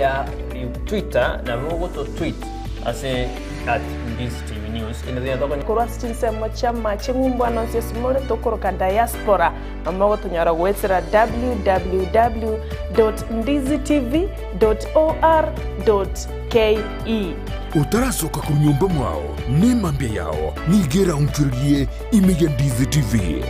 Ya Twitter nabo ogoto tweet ase at Ndizi TV News inde tonya tokonya. Korwa ase chinsemo chi'amache ng'umbu ane onsi ase more tokoroka diaspora, na mogotonyora goetera www.ndizitv.or.ke. Otarasoka korwa nyomba mwao, nemambia yao nigo eraonchorerie ime ya Ndizi TV.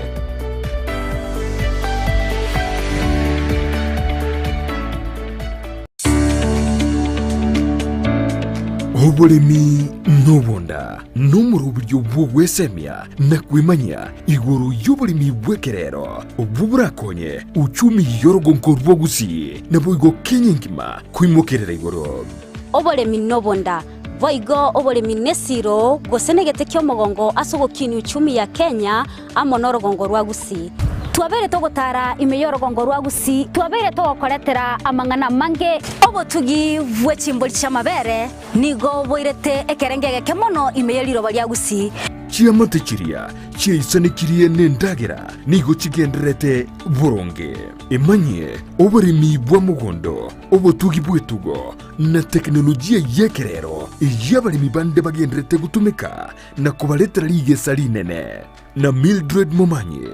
Oboremi nobonda nomoroberio bw'ogwesemia na kwemanyia igoro y'oboremi bw'ekerero obwo borakonye uchumi y'orogonko rwa Gusii naboigo Kenya engima koimokerera igoro. Oboremi nobonda, boigo oboremi nesiro gose negete ki'omogongo ase ogokinia uchumi ya Kenya amo norogongo rwa Gusii. Twabeire togotara ime y'orogongo rwa Gusii, twabeire togokoretera amang'ana amange. Obotugi bwe chimbori chi'amabere nigo boirete ekerengo egeke mono ime ye riroba ria Gusii. Chiamate chiria chiaisanekirie nendagera nigo chigendererete boronge. Emanyie oboremi bwa mogondo, obotugi bw'etugo, na tekinolojia y'ekerero eyio abaremi bande bagendererete gotumeka na kobaretera rigesa rinene. Na Mildred Momanyi.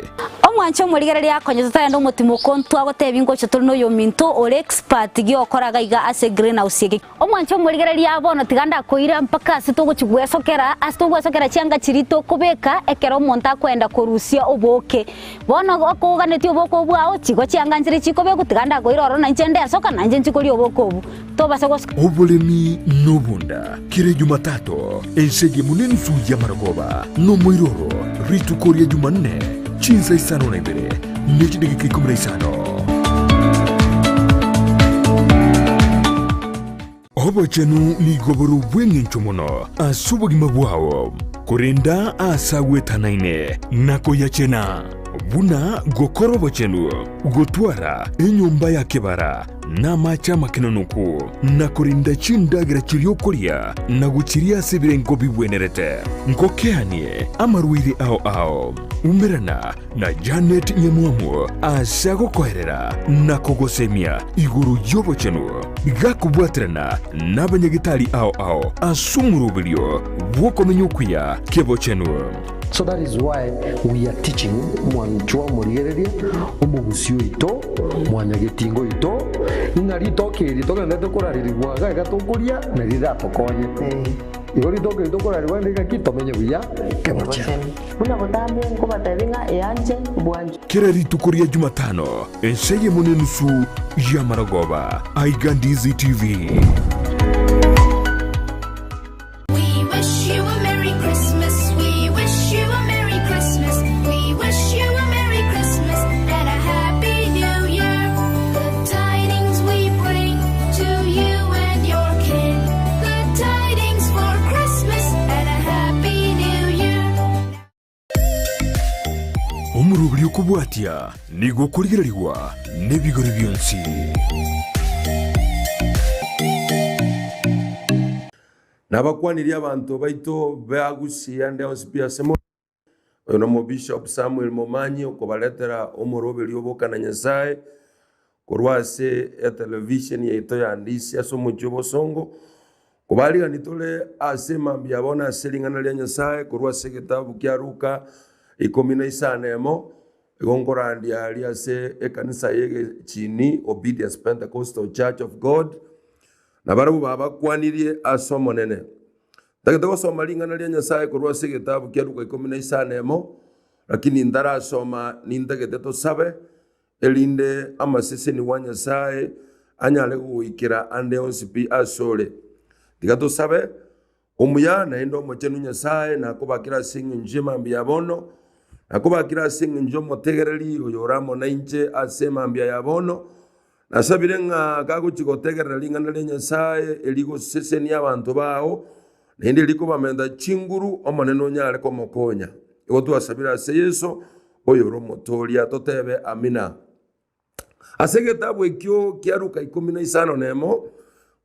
Omwanche omorigereria akonye totarenda omotimoko ntwagotebia ngocha tore noyominto ore expert giokora gaiga ase greenhouse eke. Omwanche omorigereria bono tiga ndakoira mpaka ase togochi gwesokera ase togwesokera chianga chiria tokobeka ekero omonto akoenda korusia oboke. Bono okoganetie oboke obwo ao chigo chianga nchire chikobekwa tiga ndakoira ororo nainche ndesoka nainche nchi koria oboke obwo. Tobasa gosoka. Oboremi nobonda kera Ejumatato, ense eyemo nensu y'amarogoba, nomoiroro rituko ria Jumanne, chinsa isano na ibere ne chidageka ikomi na isano. Obochenu nigo bore obw'engencho mono ase obogima bwao, korenda aase agwetanaine na koyachena, buna gokora obochenu, gotwara enyomba ya kebara, na amache amakenonoku, na korinda chindagera chiria okoria, na gochiria ase ebirengo bigwenerete. Ngokeanie amarwaire ao ao. Umerana na Janet Nyamwamu ase agokoerera na kogosemia igoro y'obochenu, gakobwaterana nabanyagitari ao ao ase omoroberio bw'okomenya okuya kebochenu. So that is why we are teaching mwanchwa omorigereria omogusii oito, mwanyagetinga oito, ng'a ritoke eri togenderete korarerigwa iga iga tokoria na riratokonye. Igo ritoke eri tokorarerigwa rinde ng'aki tomenye buya kebochenu. Buna botambe nkobatebia ng'a eanche bwanchwa. Kera rituko ria Jumatano, ensa eyemo nenusu y'amarogoba, aiga Ndizi TV. Omoroberi okobwatia nigo okorigererigwa nebigori bionsi. Nabakwanirie abanto baito ba Gusii ande onsi pi ase more. Oyo nomo Bishop Samuel Momanyi okobaretera omoroberi oboka na Nyasae korwa ase etelevision yaito ya Ndisi ase omochie o Bosongo. Kobarigani tore ase emambia ya bono ase ring'ana ria Nyasae korwa ase egetabu kia Luka ikomi na isano emo, igo nkorandia aria ase ekanisa y'egechini Obedience Pentecostal Church of God. Na barabwo babakwanirie ase Omonene. Ntagete gosoma ring'ana ria Nyasae korwa ase egetabu kia Luka ikomi na isano emo, lakini ntarasoma nintagete tosabe, erinde amaseseni wa Nyasae anyare gogoikera ande onsi pi asore. Tiga tosabe, Omuya naende omochenu Nyasae nakobakire ase engencho y'emambia ya bono, nakobakire ase engencho y'omotegereri oyore amo nainche ase emambia ya bono, Nasabire ng'a gagochia gotegerera ring'ana ria Nyasae erigosesenia abanto bao, naende erikobamenta chinguru, Omonene onyare komokonya. Igo twasabire ase Yeso, oyore Omotooria, totebe, Amina. Ase egetabu ekio kia Luka ikomi na isano nemo,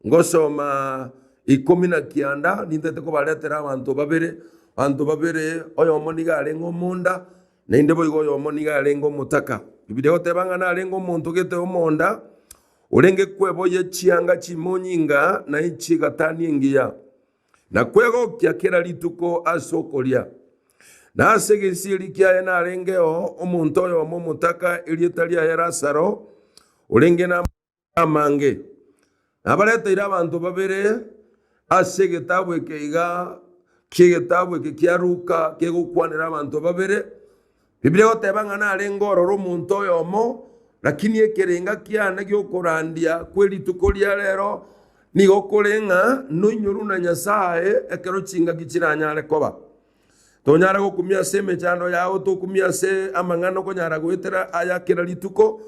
ngosoma ikomi na kianda, nintete kobaretera abanto babere, abanto babere, oyomo nigo arenge omonda, Naende boigo oyomo nigo arenge omotaka. Bibilia egoteba ng'a narenge omonto gete omonda, orenge kweboyia chianga chimonyinga na echi'egatani engiya, na kwegokia kera rituko ase okoria. Na ase egesieri kiaye narengeo omonto oyomo omotaka, erieta riaye Lazaro, orenge namang'ana amange. Nabareteire abanto babere ase egetabu eke iga ki'egetabu eke kia Luka kegokwanera abanto babere. Biblia egoteba ng'a narenge ororo omonto oyomo, lakini ekerenga kiane gi'okorandia kwe rituko ria rero nigo kore ng'a noinyorwe na Nyasae ekero chingaki chiranyare koba. Tonyare gokumia ase emechando yao, tokumie ase amang'ana okonyara goetera aya kera rituko,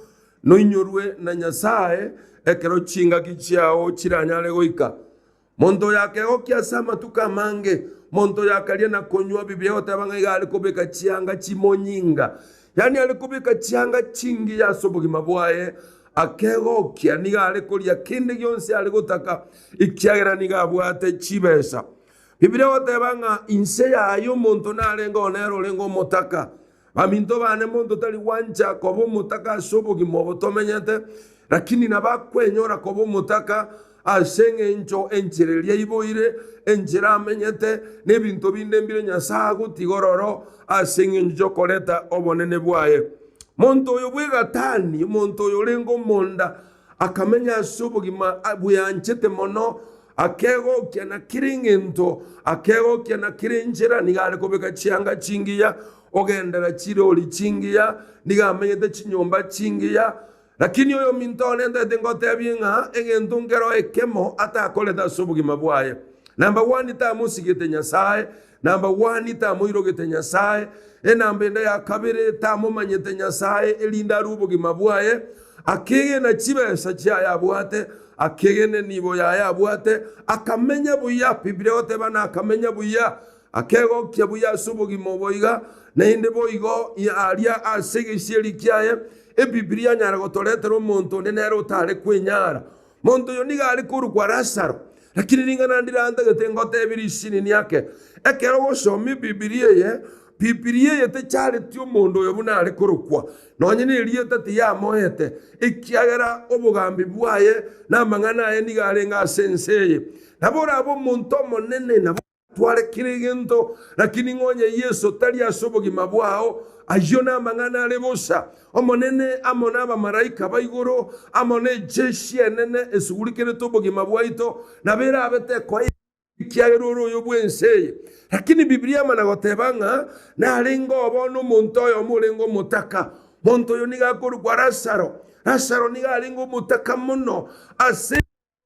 noinyorwe na Nyasae ekero chingaki chiao chiranyare goika. Monto oyo akegokia ase amatuko amange, monto oyo akaria na konywa, Biblia egoteba ng'a iga are kobeka chianga chimonyinga, yaani are kobeka chianga chingiya ase obogima bwaye, akegokia, nigo are koria kende gionsi are gotaka, ekiagera nigo abwate chibesa. Biblia egoteba ng'a inse yaye omonto narenge oo nere orenge omotaka. Baminto bane, monto tari gwancha koba omotaka ase obogima obo tomenyete, lakini nabo akwenyora koba omotaka ase eng'encho enchera eria aiboire, enchera amenyete, na ebinto binde mbire Nyasae agotiga ororo ase eng'encho y'okoreta obonene bwaye. Monto oyo bw'egatani, omonto oyo orenge omonda, Akamenya ase obogima bweanchete mono, akegokia na kera engento, akegokia na kera enchera. Nigo are kobeka chianga chingiya, ogendera chirori chingiya, nigo amenyete chinyomba chingiya. Lakini oyominto one ntagete ngotebie ng'a egento nkero ekemo atakorete ase obogima bwaye. Number one tamosigete Nyasae, number one tamoirogete Nyasae, enamba ende ya kabere tamomanyete Nyasae erinde arue obogima bwaye, akegena chibesa chiaye abwate, akegena enibo yaye abwate, akamenya buya. Biblia egoteba na akamenya buya, akegokia buya ase obogima obo iga, naende boigo aria ase egesieri kiaye, Ebibilia anyare gotoretera omonto onde nere otare kwenyara. Monto oyo nigo are korokwa Lazaro, lakini ring'ana ndirantagete ngotebie risinini ake. Ekero ogosoma Ebibilia eye, Bibilia eye techareti omonto oyo buna are korokwa, nonye nerieta tiyamoete, ekiagera obogambi bwaye na amang'ana aye nigo arenge ase ense eye. Nabo orabe omonto omonene, nabo Tware kera egento, lakini ng'a onye Yeso tari ase obogima bwao, ayio namang'ana are bosa. Omonene amo nabamalaika ba igoro, amo nejeshi enene esugurikerete obogima bwaito, nabo erabe tekoa ekiagera ore oyo bw'ense eye. Lakini Bibilia emana goteba ng'a narenge oo bono omonto oyomo orenge omotaka. Monto oyo nigo akorokwa Lazaro. Lazaro nigo arenge omotaka mono ase.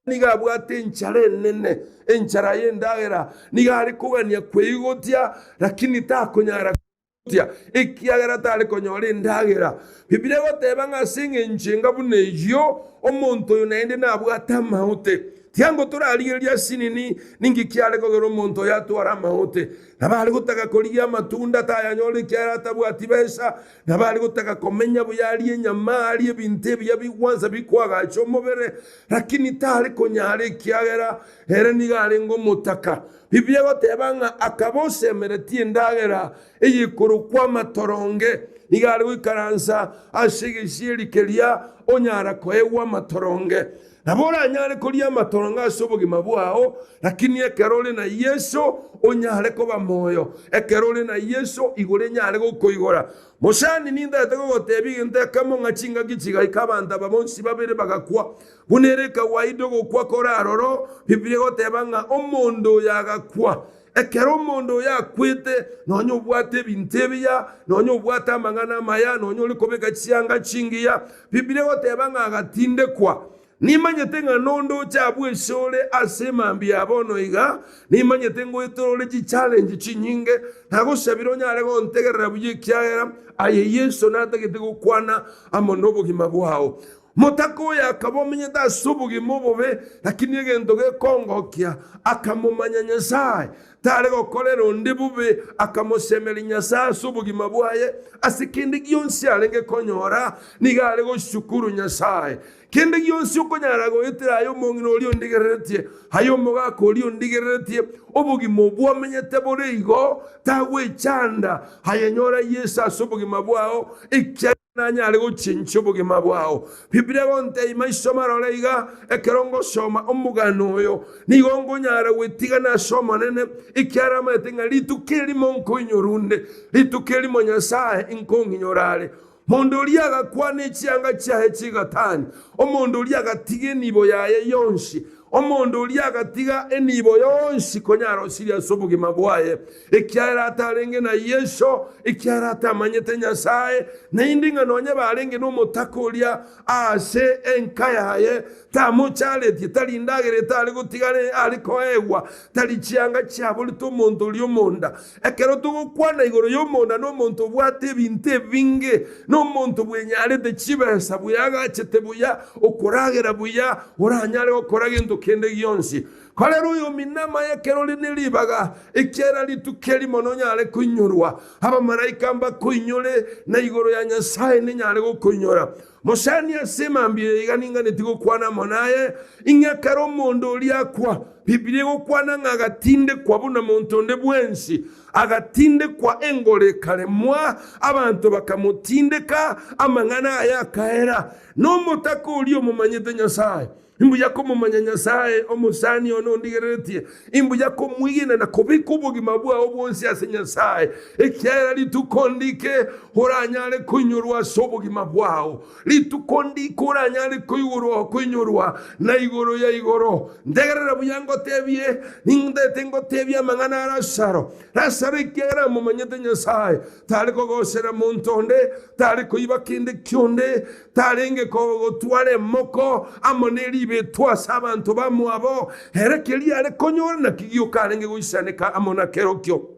Nigo abwate enchara enene, enchara y'endagera, nigo are kogania kweigotia, lakini takonyara kweigotia, ekiagera tare konyora endagera. Biblia egoteba ng'a ase eng'encho enga buna eyio, omonto oyo naende nabwate amaote. Tiango torarigereria asinini, ninki kiare kogera omonto oyo atware amaote? Nabo are gotaka korigia amatunda tayanyora ekiagera atabwati besa, Nabo are gotaka komenya buya arie enyama, arie ebinto ebiya bigwansa bikoagacha omobere, lakini tare konyara ekiagera ere nigo arenge omotaka. Biblia egoteba ng'a akaba osemeretie endagera eyekorokwa amatoronge. Nigo are goikaransa ase egesieri keria onyara koegwa amatoronge. Nabo oranyare koria amatoronge ase obogima bwao, lakini ekero ore na Yeso onyare koba moyo. Ekero ore na Yeso igoro enyare gokoigora. Mosani nintagete gogotebia egento ekemo ng'a chingaki chigaika abanto aba bonsi babere bagakwa. Buna ere ekawaida ogokwa kore aroro, Biblia egoteba ng'a omonto oyo agakwa. Ekero omonto oyo akwete, nonya obwate ebinto ebiya, nonya obwate amang'ana amaya, nonya ore kobeka chianga chingiya, Biblia egoteba ng'a agatindekwa. Nimanyete ng'a nondoche abwo ase ore ase emambia ya bono iga, nimanyete ngoetera ore chichallenge chinyinge, nagosabire onyare gontegerera buya ekiagera aye Yeso natagete gokwana amo nobogima bwao. Omotaka oyo akaba omenyete ase obogima obobe, lakini egento gekongokia, akamomanya Nyasae. Tare gokorera onde bobe, akamosemeria Nyasae ase obogima bwaye. Ase kende gionsi arenge konyora, nigo are goshukuru Nyasae. Kende gionsi okonyara goetera aye omong'ina oria ondigereretie, aye omogaka oria ondigereretie, obogima obwo omenyete bore igo, tagwechanda. Aye nyora Yeso ase obogima bwao, ekiagera. Nanyare gochenchia obogima bwao. Biblia egontebia maiso marore iga, ekero ngosoma omogano oyo, nigo nkonyara gwetigana ase Omonene, ekiagera amanyete ng'a rituko erimo nkoinyora onde, rituko erimo Nyasae nkong'inyora are. Monto oria agakwana echianga chiaye chi'egatani, omonto oria agatiga enibo yaye yonsi, Omonto oria agatiga enibo yonsi konya arosirie ase obogima bwaye, ekiagera atarenge na Yeso, ekiagera atamanyete Nyasae, naende ng'a nonya barenge nomotaka oria aase enka yaye, tamocharetie, tari ndagera etare gotigara are koegwa, tari chianga chiaborete omonto oria omonda. Ekero togokwana igoro y'omonda nomonto obwate ebinto ebinge, nomonto bwenyarete chibesa, bweagachete buya, okoragera buya, oranyare gokora gento kende gionsi. Korera oyomino amaya ekero ore ne ribaga, ekiagera rituko erimo nonyare koinyorwa. Abamalaika mbakoinyore, na igoro ya Nyasae nenyare gokoinyora. Mosani ase emambia eye iga ninganeti gokwana amo naye, ing'a ekero omonto oria akwa, Biblia egokwana ng'a agatindekwa buna monto onde bwensi, agatindekwa engoro ekaremwa, abanto bakamotindeka, amang'ana aye akaera. Nomotaka oria omomanyete Nyasae. Imbuya komomanya Nyasae, omosani one ondigereretie, imbuya komwegena na kobeka obogima bwao bwonsi ase Nyasae, ekiagera rituko ndike oranyare koinyorwa ase obogima bwao, rituko ndike oranyare koigorwa koinyorwa na igoro ya igoro. Ntegerera buya ngotebie, nintete ngotebie amang'ana a Lazaro. Lazaro ekiagera amomanyete Nyasae, tare kogosera monto onde, tare koiba kende kionde, Tarenge gotwara emoko amo ne ribetwa ase abanto bamwabo, ere keria are konyora naki gioka arenge goisaneka amo na kerokio.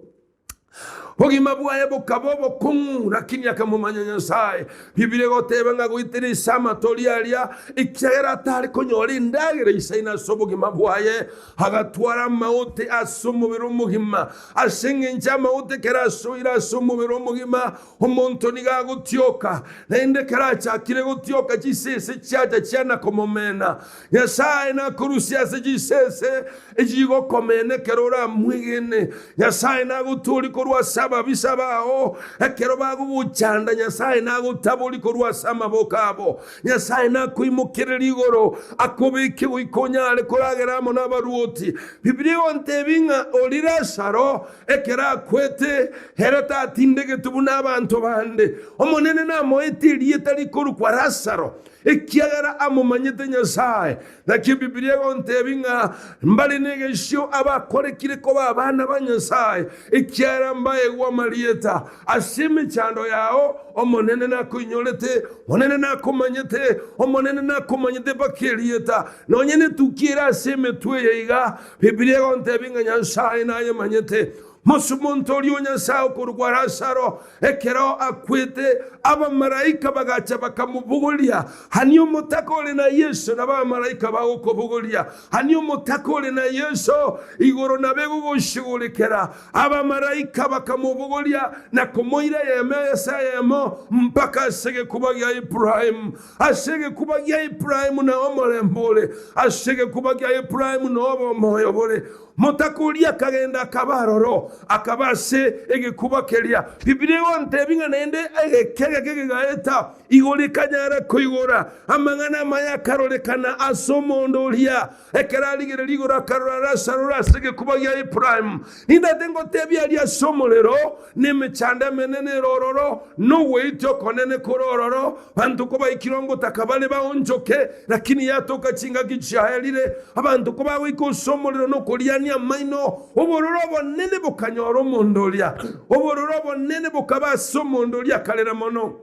Bogima bwaye bokaba obokong'u, lakini akamomanya Nyasae. Biblia egoteba ng'a goetera ase amatori aria, ekiagera atare konyora endagera isaine ase obogima bwaye, agatwara amaote ase omobere omogima. Ase engencho amaote ekero asoire ase omobere omogima, Omonto nigo agotioka, naende ekero achakire gotioka chisese chiacha chiana komomena. Nyasae nakorusie ase chisese echigokomena ekero oramwegene. Nyasae nagotoorie korwa ase ababisa bao ekero bagogochanda. Nyasae nagotaborie korwa ase amaboko abo. Nyasae nakoimokererie igoro akobeke goika onyare koragera amo nabaruoti. Bibilia egontebia ng'a oria Lazaro Ekero akwete, ere tatindegetwe buna abanto bande. Omonene namoete erieta rikorokwa Lazaro, ekiagera amomanyete Nyasae. Naki Ebibilia egontebia ng'a mbare negesio abakorekire koba abana ba Nyasae, ekiagera mbaegwe amarieta. Ase emechando yao Omonene nakoinyorete, Omonene nakomanyete, Omonene nakomanyete mpaka erieta. Nonya netukia ere ase emetwe eye iga, Bibilia egontebia ng'a Nyasae nayemanyete. Mosumonto oria o Nyasae okorokwa Lazaro, ekero akwete, abamalaika bagacha bakamobogoria. Ani omotaka ore na Yeso nabo abamalaika bagokobogoria. Ani omotaka ore na Yeso, igoro nabo egogoshugulikera. Abamalaika bakamobogoria na komoira eyemo ase eyemo mpaka ase egekuba gia Ibrahimu. Ase egekuba gia Ibrahimu nao omorembe ore, ase egekuba gia Ibrahimu nao obomoyo bore. Omotaka oria akagenda akaba aroro, akaba ase egekuba keria. Bibilia egontebia ng'a naende egeka egeke kegaeta, igoro ekanyara koigora, amang'ana amaya akarorekana ase omonda oria. Ekero arigereria igoro akarora Lazaro ore ase egekuba gia Ibrahimu. Nintagete ngotebie aria ase omorero, na emechando emenene ere ororo, na ogweitia okonene kore ororo, Abanto kobaikire ongotaka bare baonchoke, lakini yatoka chingaki chiaerire, abanto kobagoika ase omorero na okoriania amaino, obororo obonene bokanyora omonda oria. Obororo obonene bokaba ase omonda oria akarera mono.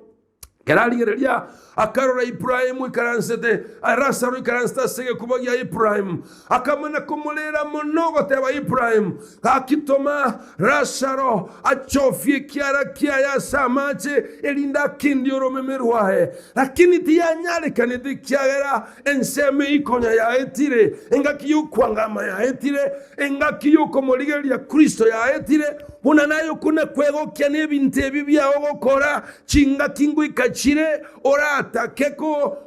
Ekero arigereria, akarora Ibrahimu oikaransete, Lazaro oikaransete ase egekuba gia Ibrahimu, akamana komorera mono, ogoteba, Ibrahimu, Gaki toma Lazaro achofie ekiara kiaye ase amache, erinde akindie oromeme rwaye. Lakini tiyanyarekanete, ekiagera ensemo eyio konya yaetire, engaki y'okwangama yaetire, engaki y'okomorigereria Kristo yaetire, buna naye okona kwegokia nebinto ebi biao ogokora, chingaki ngoika chire oratake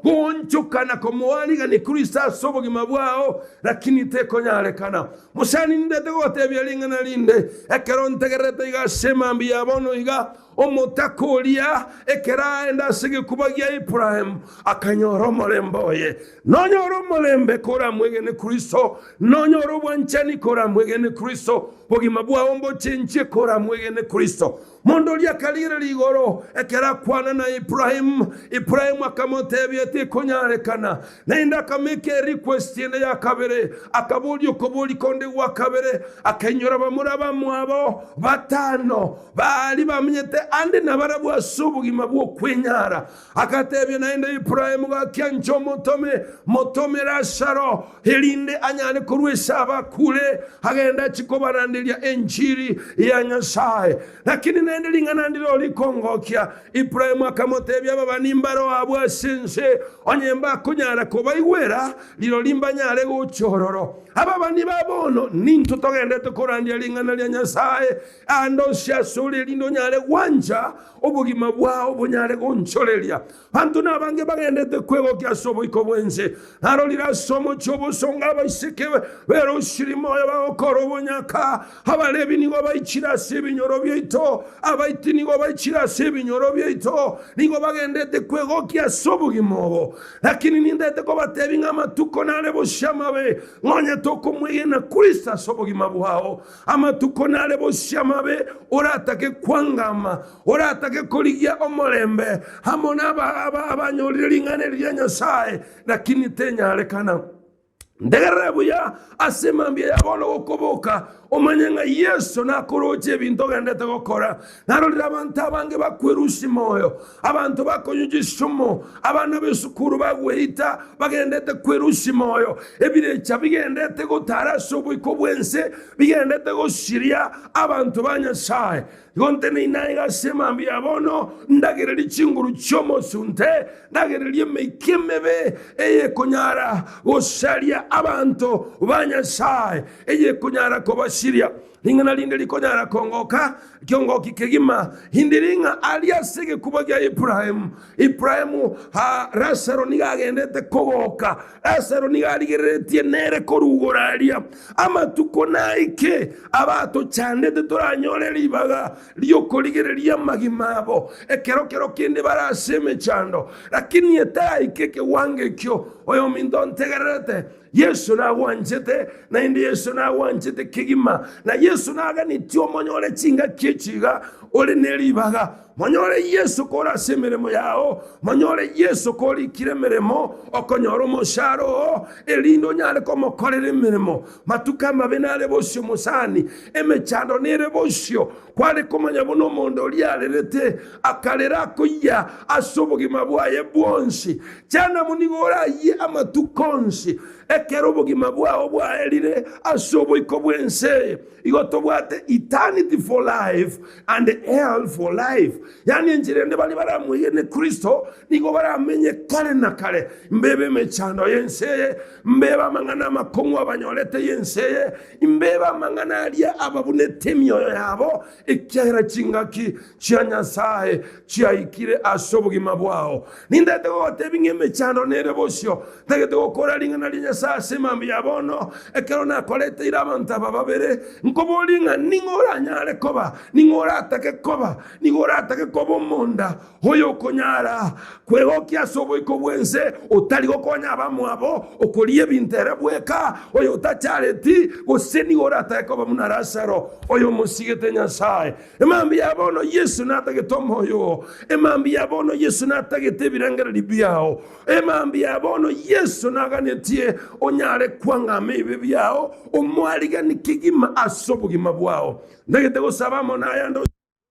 goonchoka na komoarigania Kristo ase obogima bwao, lakini tekonyarekana. Mosani nindete gogotebia ring'ana rinde, ekero ntegererete iga ase emambia ya bono iga. Omotaka oria ekero aenda ase egekuba gia Ibrahimu, akanyora omorembe oye. Nonyore omorembe koramwegene Kristo, nonyore obwanchani koramwegene Kristo, bogima bwao mbochenchie koramwegene Kristo. Monto oria akarigereria igoro ekero akwana na Ibrahimu. Ibrahimu akamotebia, Tikonyarekana. Naende akameka erequest ende ya kabere, akaboria okoboria konde gwa kabere, akainyora bamura bamwabo batano, baria bamenyete ande nabarabwo ase obogima bw'okwenyara. Agatebia naende Ibrahimu, Gaki anche omotome, motome Lazaro, erinde anyare korwa ase abakure, agende achie kobaranderia enchiri ya Nyasae. Lakini naende ring'ana ndiro rikongokia. Ibrahimu akamotebia, Ababani mbaro abwo ase ense, onye mbakonyara kobaigwera, rirorio mbanyare gocha ororo. Ababani ba bono nintwe togendete korandia ring'ana ria Nyasae, aande onsi asore, erinde onyare gwancha obogima bwao bonyare gonchoreria. Abanto nabange bagendete kwegokia ase oboiko bw'ense. Narorire ase omochie obosongo abaiseke berosirie moyo bagokora obonyaka. Abalevi nigo baichire ase ebinyoro biaito, abaiti nigo baichire ase ebinyoro biaito, nigo bagendete kwegokia ase obogima obo. Lakini nintete kobatebia ng'a amatuko nare bosio amabe, ng'onye tokomwegena Kristo ase obogima bwao. Amatuko nare bosio amabe, oratake kwangama, oratake korigia omorembe amo nabanyorire ring'ana eri ria Nyasae, lakini tenyarekana. Ntegerere buya ase emambia ya bono gokoboka, omanye ng'a Yeso nakoroche ebinto ogendete gokora. Narorire abanto abange bakwerusia moyo, abanto bakonywa chisumu, abana b'esukuru bagweita bagendete kwerusia moyo, ebirecha bigendete gotara ase oboiko bw'ense, bigendete gosiria abanto ba Nyasae. Igo nteneine aiga ase emambia ya bono, ndagererie chinguru chi'omosunte, ndagererie emeika emebe eyekonyara gosaria abanto ba Nyasae, eyekonyara kobasiria. Ring'ana rinde rikonyara kongoka, riongoki kegima, indiri ng'a aria ase egekuba gia Ibrahimu, Ibrahimu, ha, Lazaro nigo agendete kogoka. Lazaro nigo arigereretie nere korwa igoro aria. Amatuko naike abatochandete toranyore ribaga ri'okorigereria amagima abo, ekero kero kende bare ase emechando. Lakini etaraika ekewango ekio, oyominto ontegererete, Yeso nagwanchete, naende Yeso nagwanchete kegima, na Yeso naganetie omonyore chingaki echi iga ore ne ribaga. Monyore Yeso kore ase emeremo yao, monyore Yeso korikire emeremo, okonyora omoshahara oo, erinde onyare komokorera emeremo. Matuko amabe nare bosio mosani, emechando nere bosio. Kware komanya buna omonto oria arerete, akarera akoyia ase obogima bwaye bwonsi. Jehanamu nigo orayie amatuko onsi, ekero obogima bwao bwaerire ase oboiko bw'ense eye. Igo tobwate eternity for life and hell for life. Yaani enchera ende baria baramwegene Kristo nigo baramenye kare na kare. Mbebe emechando y'ense eye, mbebe amang'ana amakong'u abanyorete y'ense eye, Imbebe amang'ana aria ababunete emioyo yabo, ekiagera chingaki chia Nyasae chiaikire ase obogima bwao. Nintagete gogotebia ng'a emechando nere bosio. Ntagete gokora ring'ana ria Nyasae ase mambia ya bono, ekero nakoreteire abanto aba babere, nkoborie ng'a ning'o oranyare koba, ning'o oratake koba, nigo oratake koba omonda Oyokonyara kwegokia ase oboiko bw'ense, otari gokonya abamwabo, okoria ebinto ere bweka, oyotachareti, gose nigo oratake koba buna Lazaro, oyomosigete Nyasae. Emambia ya bono Yeso natagete omoyo oo. Emambia ya bono Yeso natagete ebirengererio biao. Emambia ya bono Yeso naganetie onyare kwang'ama ebibe biao, omoarigani kegima ase obogima bwao. Ntagete gosaba amo naye ande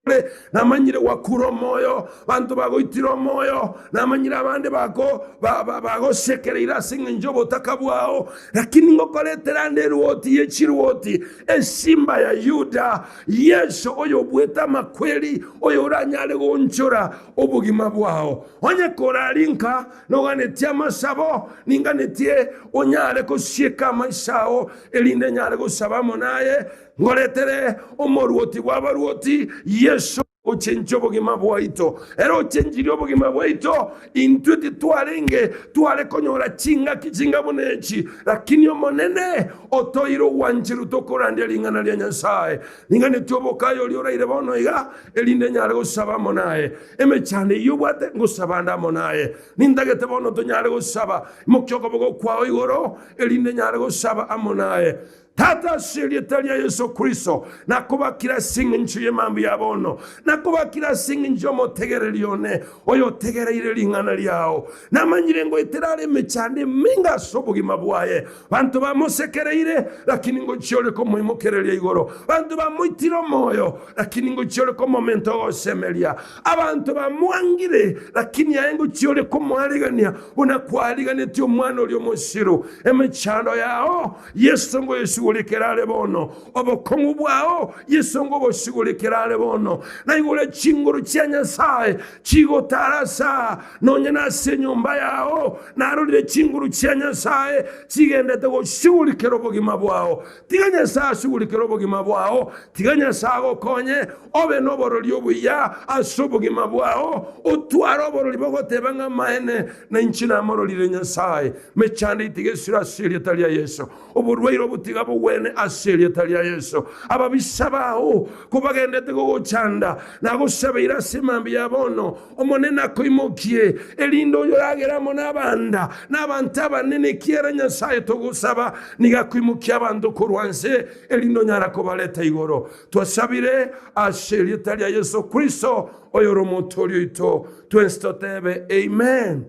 Ore, namanyire gwakure omoyo, abanto bagoitire omoyo, namanyire abande bako bagosekereire ase engencho y'obotaka bwao, lakini ngokoretera ande erwoti ye chirwoti, esimba ya Yuda, Yeso oyobuete amakweri, oyoranyare goonchora obogima bwao. Onye korari nka noganetie amasabo, ninganetie onyare gosieka amaiso ao, erinde nyare gosaba amo naye. Ngoretere omoruoti bw'abaruoti, Yeso, ochenche obogima bwaito. Ere ochenchirie obogima bwaito, intwe titwarenge tware konyora chingaki chinga buna echi, lakini Omonene Otoire ogwancherwa tokorandia ring'ana ria Nyasae. Ning'anetie obokayi oria oraire bono iga, erinde nyare gosaba amo naye. Emechando eyio obwate, ngosaba nde amo naye. Nintagete bono tonyare gosaba. Imokia okoboko kwao igoro, erinde nyare gosaba amo naye. Tata, ase erieta ria Yeso Kristo, nakobakire ase engencho y'emambia ya bono, nakobakire ase engencho y'omotegereri one, oyotegereire ring'ana riao. Namanyire ngoetera are emechando emenge ase obogima bwaye. Banto bamosekereire, lakini ngochia ore komoimokereria igoro. Banto bamoitire omoyo, lakini ngochia ore komomenta ogosemeria. Abanto bamwangire, lakini aye ngochia ore komoarigania buna kwariganetie omwana oria omosiru. Emechando yao Yeso ngoyesugurikera are bono, obokong'u bwao Yeso ngobosigurikera are bono. Naigure chinguru chia Nyasae chigotara ase aa, nonya nase enyomba yao narorire chinguru chia Nyasae chigendete gosigurikera obogima bwao. Tiga Nyasae asigurikere obogima bwao, tiga Nyasae agokonye obe noborori obuya ase obogima bwao, otware oborori bogoteba ng'a amaene nainche namororire Nyasae. Mechando itiga esire ase erieta ria Yeso. Oborwaire obo tiga bogwene ase erieta ria Yeso. Ababisa bao kobagendete gogochanda, nagosabeire ase emambia ya bono, Omonene akoimokie, erinde oyoragere amo nabanda, na abanto abanene, ekiagera Nyasae togosaba nigo akoimokia abanto korwa nse, erinde onyare kobareta igoro. Twasabire ase erieta ria Yeso Kristo, oyore Omotoori oito, twensi totebe, Amen.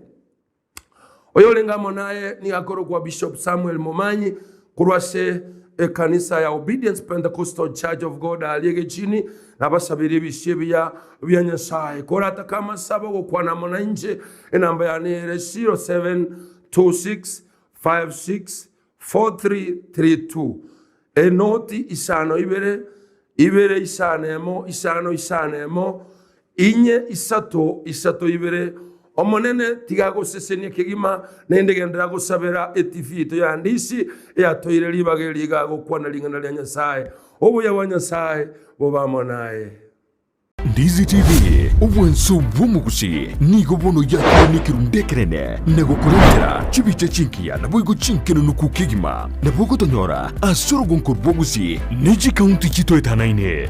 Oyorenge amo naye nigo akorokwa Bishop Samuel Momanyi korwa ase ekanisa ya Obedience Pentecostal Church of God aaria Egechini, nabasabeire ebisio ebiya bia Nyasae. Koratake amasabo gokwana amo nainche, enamba yane ere 072656 4332 Enoti isano ibere, ibere isano emo, isano isano emo, inye isato isato ibere. Omonene tiga agosesenie kegima, naende genderera gosabera etifi yaito ya Handisi eyatoeire ribaga eri iga gokwana ring'ana ria Nyasae. Obuya bwa Nyasae bobe amo naye. Ndizi TV, obwanso bw'omogusi, nigo bono yakorwa nekerundu ekenene na gokorentera chibicha chingiya naboigo chinkenunuku kegima. Nabo ogotonyora ase orogonko rw'ogusi ne chikaunti chitoetanaine.